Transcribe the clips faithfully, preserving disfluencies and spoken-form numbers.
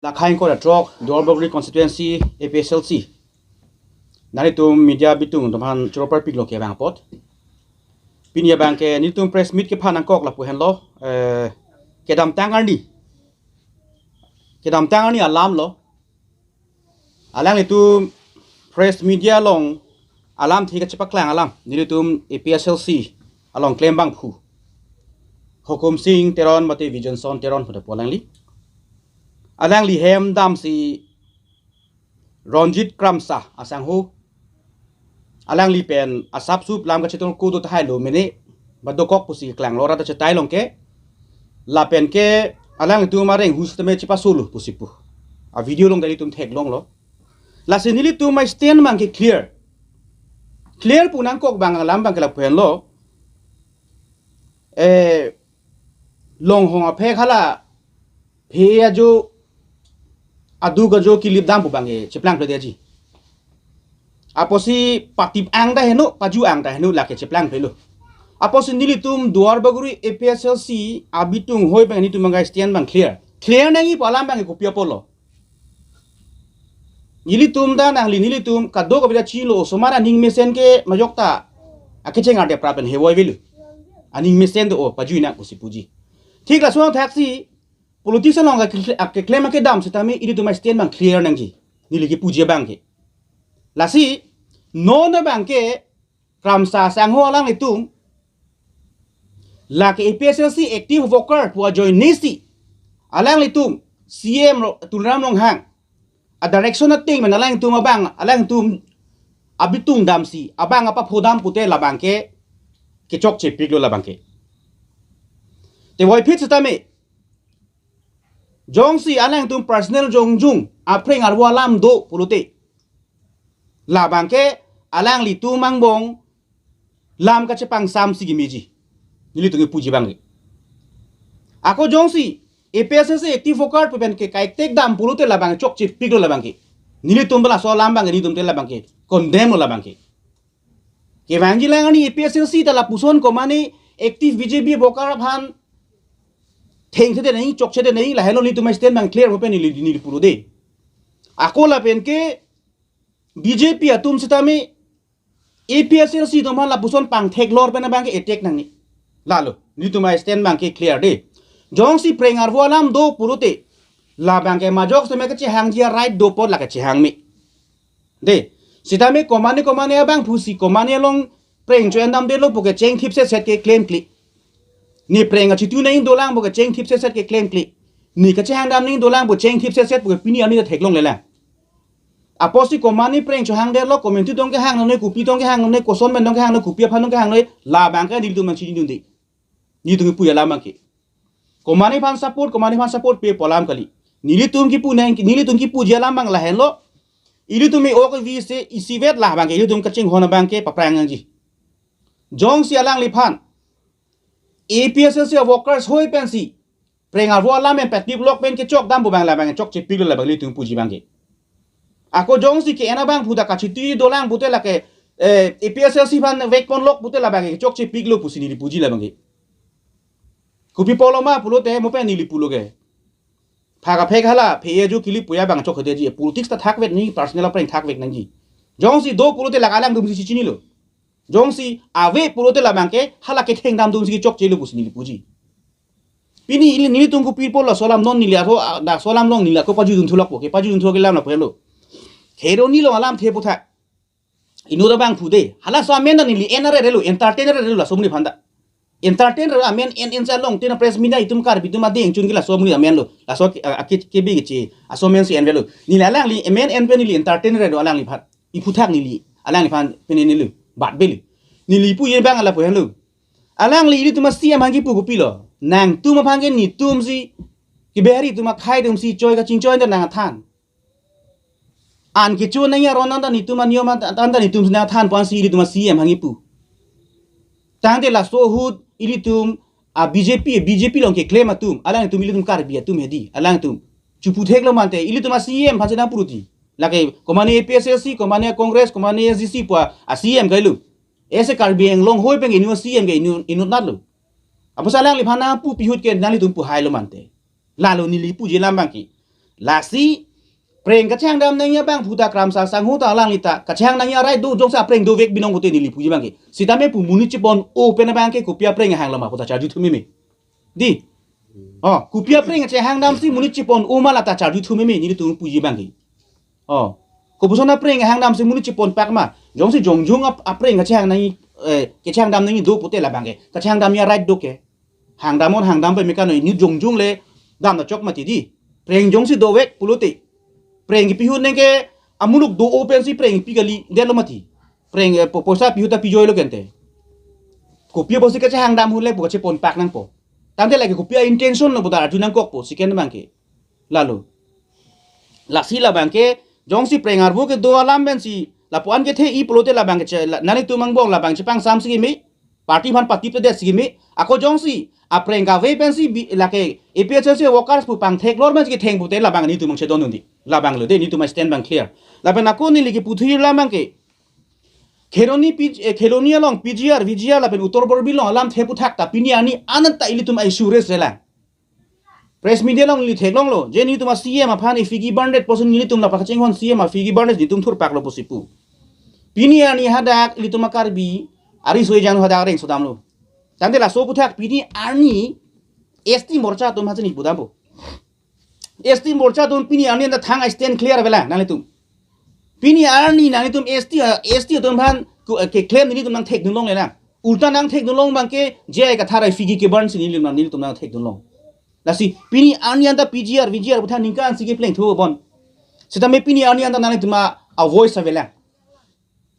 Lakhai ingkoi ra throk, Duar Bagori constituency A P H L C. Nanglitum media bitung atum aphan choro parpiklo ke abang apot. Pini abang ke nelitum press meet kephan nangkok lapu henlo, eh, kedamtang arni. Kedamtang arni alam lo. Alanglitum press media along alamthe kachepaklang alam, nelitum A P H L C along klem abangphu, Hukum Sing Teron mate Vision Son Teron pu ta pu alangli. Alangli hem damsi Ronjit Kramsa asangho, alangli pen asapsup lam kachetur kudo tahai lo mene, ba dokok pusi klanglo, rata chetai long ke. Lapen ke alanglitum areng hus teme chepasolo pusi pu a video along ta nelitum theklonglo. Lasi nelitum a stand abang ke clear. Clear pu nangkok abang alam abang ke lapu henlo. Eh, Longhong aphek hala phe ajo, aduk ajo kelip dam pu abang ke cheplangphledetji. Apotsi patip ang ta heno, paju ang ta heno, lake cheplangphelo. Apotsi nelitum Duar Bagori A P H L C abitung hoi abang nelitum abang stand abang clear. Clear nangji pu alam abang ke kopi apotlo? Nelitum ta nangli nelitum kadokave ta chilo, osomar aning mesen ke majok ta akecheng arde pra pen hevoi avelo. Aning mesen do o pajui nang pusi puji. Thik laso thaksi politics along ke, keklem akedam setame ilitum a stand abang clear nangji, neli kepuji abang ke. Lasi non abang ke Kramsa asangho alanglitum, lake A P H L C active worker pu ajoinesi alanglitum C M Ro-, Tuliram Ronghang a direction ateng pen alanglitum abang, alanglitum abitung damsi abang apapho dam pute labang ke kechokchepiklo labang ke. Te voiphit setame, jongsi alanglitum personal jongjung, aphreng arvo alam do pulote, labang ke alanglitum angbong lam kachepangsamsi kemeji, nelitum kepuji abang ke. Ako jongsi A P H L C active worker pu pen ke kaiktek dam pulote labang chokchepiklo labang ke. Nelitum bala so alam abang ke, nelitum te labang ke condemn lo labang ke. Kevangji lang ani A P H L C ta lapuson komane active B J P worker aphan thengthedet nangji, chokchedet nangji, lahelo nelitum a stand abang clear mo pen neli, neli pulo de. Ako lapen ke B J P atum setame A P H L C atum aphan lapuson pangtheklor pen abang ke attack nangne. Lalo, nelitum a stand abang ke clear de. Jongsi phreng arvo alam do pulote, labang ke majok setame kechehangji a right do apot lake chehang me. De, setame komane komane abangphusi komane along phreng cho-en damdetlo pu ke chengthip setset ke klemkle. Ne phreng kachitu nangji dolang pu ke chengthip setset ke klemkle. Ne kachehang dam nangji dolang pu chengthip setset pu ke pini arni ta theklonglelang. Apotsi komane phreng chohangdetlo, komantu tong kehang nonoi, kopi tong kehang nonoi, koson pen tong kehang nonoi, kopi aphan tong kehang nonoi, labang ke nelitum nangchinidunde. Nelitum kepuji alam abang ke. Komane aphan support, komane aphan support pe pu alam kali. Nelitum kepu nang, nelitum kepuji alam abang lahenlo. Ilitum me ok vi se isivet labang ke, ilitum kachinghon abang ke paphrang nangji. Jongsi alangliphan A P H L C workers hoi pensi phreng arvo alam pen patip lok pen kechok dam pu abang labang chokchepiklo labang nelitum puji abang ke. Ako jongsi ke-en abangphu ta kachitu dolang pute lake, eh, A P H L C aphan vekponlok pute labang ke chokchepiklo pusi neli puji labang ke. Kopi apotlo ma pulote mo pen neli pulo ke, phak aphek hala phe ajo kelip pu abang chokchedetji, politics ta thakvek nangji, personal aphreng thakvek nangji. Jongsi do pulote lake alangtum si chinilo. Jongsi ave pulote labang ke hala ketheng dam atumsi chokchelo pusi neli puji. Pini ili nelitum kopi apotlo, laso alam non neli arho, ah, laso alam along neli ako pajudun thulok po ke, pajudun thulok ke lam lapu henlo. Kheroni along alamthe aphuthak inut abangphu de, halaso amen ta neli en arerelo, entertain arerelo laso amonit aphan ta. Entertain arerelo, amen en en sa long tena press media itum Karbi atum adeng chun ke laso amonit amen lo. Laso ke, ah, ke, ke bi keche, laso amen si envelo. Neli alangli amen en pen neli entertain arerelo alangliphan. Iphuthak neli alangliphan pen neli bat beli. Neli puji abang lapu henlo. Alangli ilitum a C M aphan kepu kopilo? Nangtum aphan ke netumsi, ke Bihari atum akhai atumsi choi kachingchoi ta nangthan. An kecho nangji aron anta netum aniyom anta, anta netum nangthan pu ansi ilitum a C M aphan kepu. Tangte laso ahut ilitum a B J P, B J P along keklem atum, alangtum ilitum Karbi atum hedi, alangtum. Chupu theklo mante, ilitum a C M aphan si nangpu roti. Lake, komane A P H L C, komane Congress, komane S D C pu a C M kailo. Ese Karbi Anglong hoi pen inut a C M ke inut, inut natlo. Apotsi alangliphan nangpu pihut ke nanglitum pu hailo mante. Lalo neli puji alam abang ke. Lasi preng kachehang dam nangji abang puta Kramsa Sangho ta alangli ta kachehang nangji a-right do, jongsi apreng dovek binong pute neli puji abangke. Sitame pu monit chepon-o pen abangke kopi apreng hanglo ma puta charju thu meme. Di. Oh, kopi apreng kachehang damsi monit chepon-o ma lata charju thu meme nelitum puji abangke. Oh. Kopuson apreng hang damsi monit chepon pak ma. Jongsi jongjung ap-, apreng kachehang nangji, eh, kachehang dam nangji do pute labangke. Kachehang damji a-right do ke. Hang dam on hang dam pe mekano inut jongjung le dam ta chok mati di. Preng jongsi dovek pulote. Preng kipi ahut nengke amuluk do-o pensi preng pi kali detlo mati. Preng, eh, po-, poisa pi ahut ta pi joilo kente. Kopi apotsi kachehang dam ahut le pu kachepon pak nangpo. Tangte lake kopi a-intention lo puta arju nangkokpo, second abangke. Lalo. Lasi labangke, jongsi preng arvo kedo alam pensi, lapu-an kethe-i pulote labangke che-, la-, nanglitum angbong labang chepangsamsi keme, party aphan patiptedetsi keme, ako jongsi, apreng kave pensi bi-, lake, A P H L C workers pu pangtheklor pensi ketheng pute labang nelitum angchedon undi. Labanglo de, nelitum a-stand abang clear. Lapen ako neli keputhu alam abangke, Kheroni P-, eh, Kheroni along P G R, V G R lapen Uttar Borbil along alamthe aputhak ta pini arni anat ta ilitum a-issue raise-le lang. Press meet along neli theklonglo, je nelitum a-C M aphan iphi kebardet pusi nelitum lapu kachinghon C M aphi kebardet nelitum thurpaklo pusi pu. Pini arni hadak ilitum a-Karbi ariso ejang hadak reng sodamlo. Tangte laso aputhak pini arni S T Morcha atum hasi neli pudampo. S T Morcha atum pini arni anta thang a-stand clear avelang nanglitum. Pini arni nanglitum S T, eh, S T atum aphan ku, eh, ke claim nelitum nangthekdun longle lang. Ulta nangthekdun long abangke J I Kathar a-iphi ke kebarsi nelitum nang, nelitum nangthekdun long. Lasi pini arni anta P G R, V G R aputhak ningkan isi kepleng thu bon. Sitame pini arni anta nanglitum a, a-voice avelang.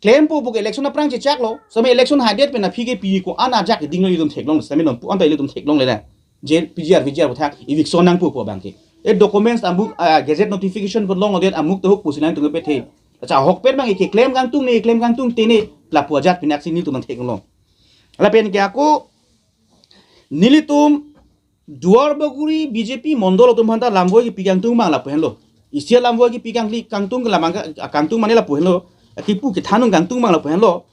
Klempo pu ke election aphrang chechaklo, sitame election haidet pen aphi kepi ko-an ajak dinglo ilitum theklong, sitame non pu anta ilitum theklongle lang. Je P G R, V G R aputhak eviction nangpo pu abangke. E documents amuk, ah, gazette notification pu longledet amuk tohuk pusi nangtum kepethe. Acha ahokpet abang keklem kangtung ne, klem kangtungte ne, lapu ajat pinak si nelitum nangtheklong. Lapen ke ako nelitum Duarbagori B J P mondol atum aphanta lamvoi kepi kangtung abang lapu henlo. Isi lamvoi kepi kangli kangtung ke lamang ka-, kangtung mane lapu henlo. Kipu kethan un kangtung abang lapu henlo.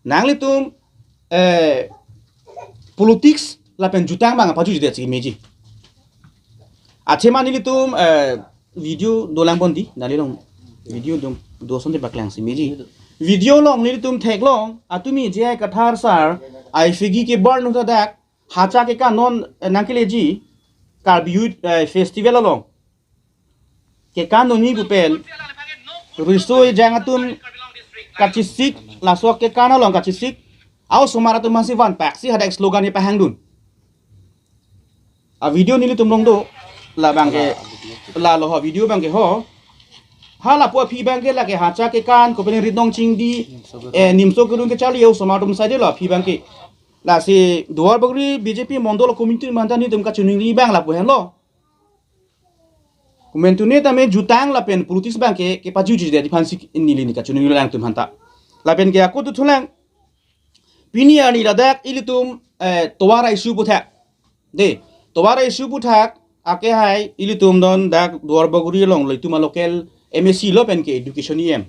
Nanglitum, eh, politics lapen jutang abang pajujedetsi meji. Athema nelitum, eh, video dolang pon di, neli along video dong, do asonte paklangsi meji. Video along nelitum theklong, atumi J I Kathar sir, a-iphi ke kebar nu ta dak, hacha kekan non, eh, nangkeleji Karbi Youth, eh, Festival along. Kekan noni pu pen riso ejang atum kachesik, laso kekan along kachesik. A-osomar atum aphansi vanpaksi hadak slogan ni pahangdun. A-video nelitum along do, labangke, lalo ho video abangke ho. Hala pu aphi abangke lake hacha kekan, kopene rit nong chingdi, eh, nimso kerun kecharli a-osomar atum saidelo aphi abangke. Lasi Duarbagori B J P mondol committee aphanta nelitum kachiningri abang lapu henlo. Komantu ne tame jutang lapen politics abangke, kepajujedet aphansi neli neli kachiningri lang atum aphanta. Lapen ke ako tuthulang. Pini arni ladak ilitum, eh, tovar a-issue aputhak. De, tovar a-issue aputhak, ake hai ilitum don dak Duarbagori along lo itum a-local M A C lo pen ke education E M.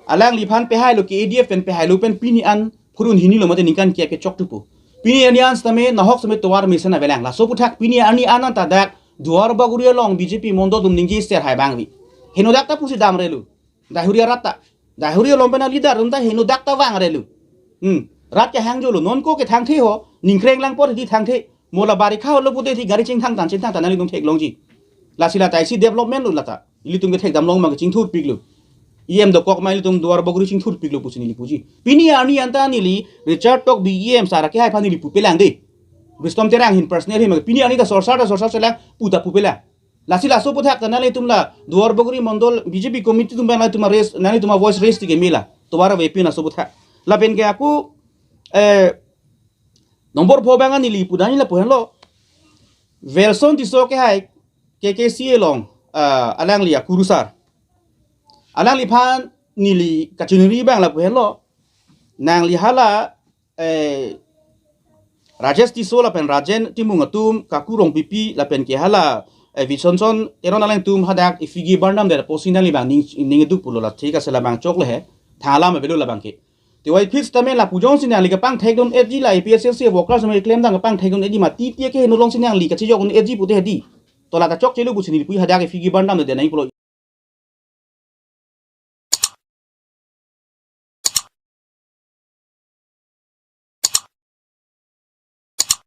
Alangliphan pehailo ke A D F pen pehailo pen pini an phurun hini lo mate ningkan ke kechok thupo. Pini arni an sitame nahok sitame tovar mesen avelang. Laso aputhak pini arni an anta dak Duarbagori along B J P mondol atum ningje ser hai abang vi. Henodak ta pusi damrelo. Dahuri arat ta. Dahuri along pen a-leader atum ta henodak ta vangrelo. Hmm. Rat ke hangjolo. Non ko ke thangthe ho. Ningkreng lang apor di thangthe. Mo la barikha lo pute di gari chingthang tan chingthang tan nelitum theklongji. Lasi lata isi development lo lata. Ilitum kethekdam long ma kechingthurpiklo. E M dokok ma ilitum Duarbagori chingthurpiklo pusi neli puji. Pini arni anta neli Richard Tokbi E M sir ke hai aphan neli pupelang de. Bristom Terang ahin personal ahin ma pini arni ta sorsar ta sorsar selang pu ta pupelang. Lasi laso aputhak ta nanglitum la Duarbagori mondol B J P committee atum abang nanglitum a-raise, nanglitum a-voice raise ti keme la. Tovar avepin laso aputhak. Lapen ke ako, eh, nombor pho abang neli pudani lapu henlo. Welson Tisso ke hai K K C A along, ah, alangli akurusar. Alangliphan neli kachiningri abang lapu henlo. Nangli hala eh, Rajesh Tisso lapen Rajen Timung atum kakurong pipi lapen ke hala, eh, Visonson Teron alangtum hadak iphi ke barnam der posting dali abang ning, ning edu pulo la thik ase labang chokle he. Thalam avelo labangke. Tiwai phis tame lapu jongsi nangli kapangthekdun eji la A P H L C workers me claim dang kapangthekdun eji mati tia ke heno alongsi nangli kachijokdun eji pute hedi. Tola ta chokchelo pusi nelipu hadak ke fee kevan dam de nangji pulo.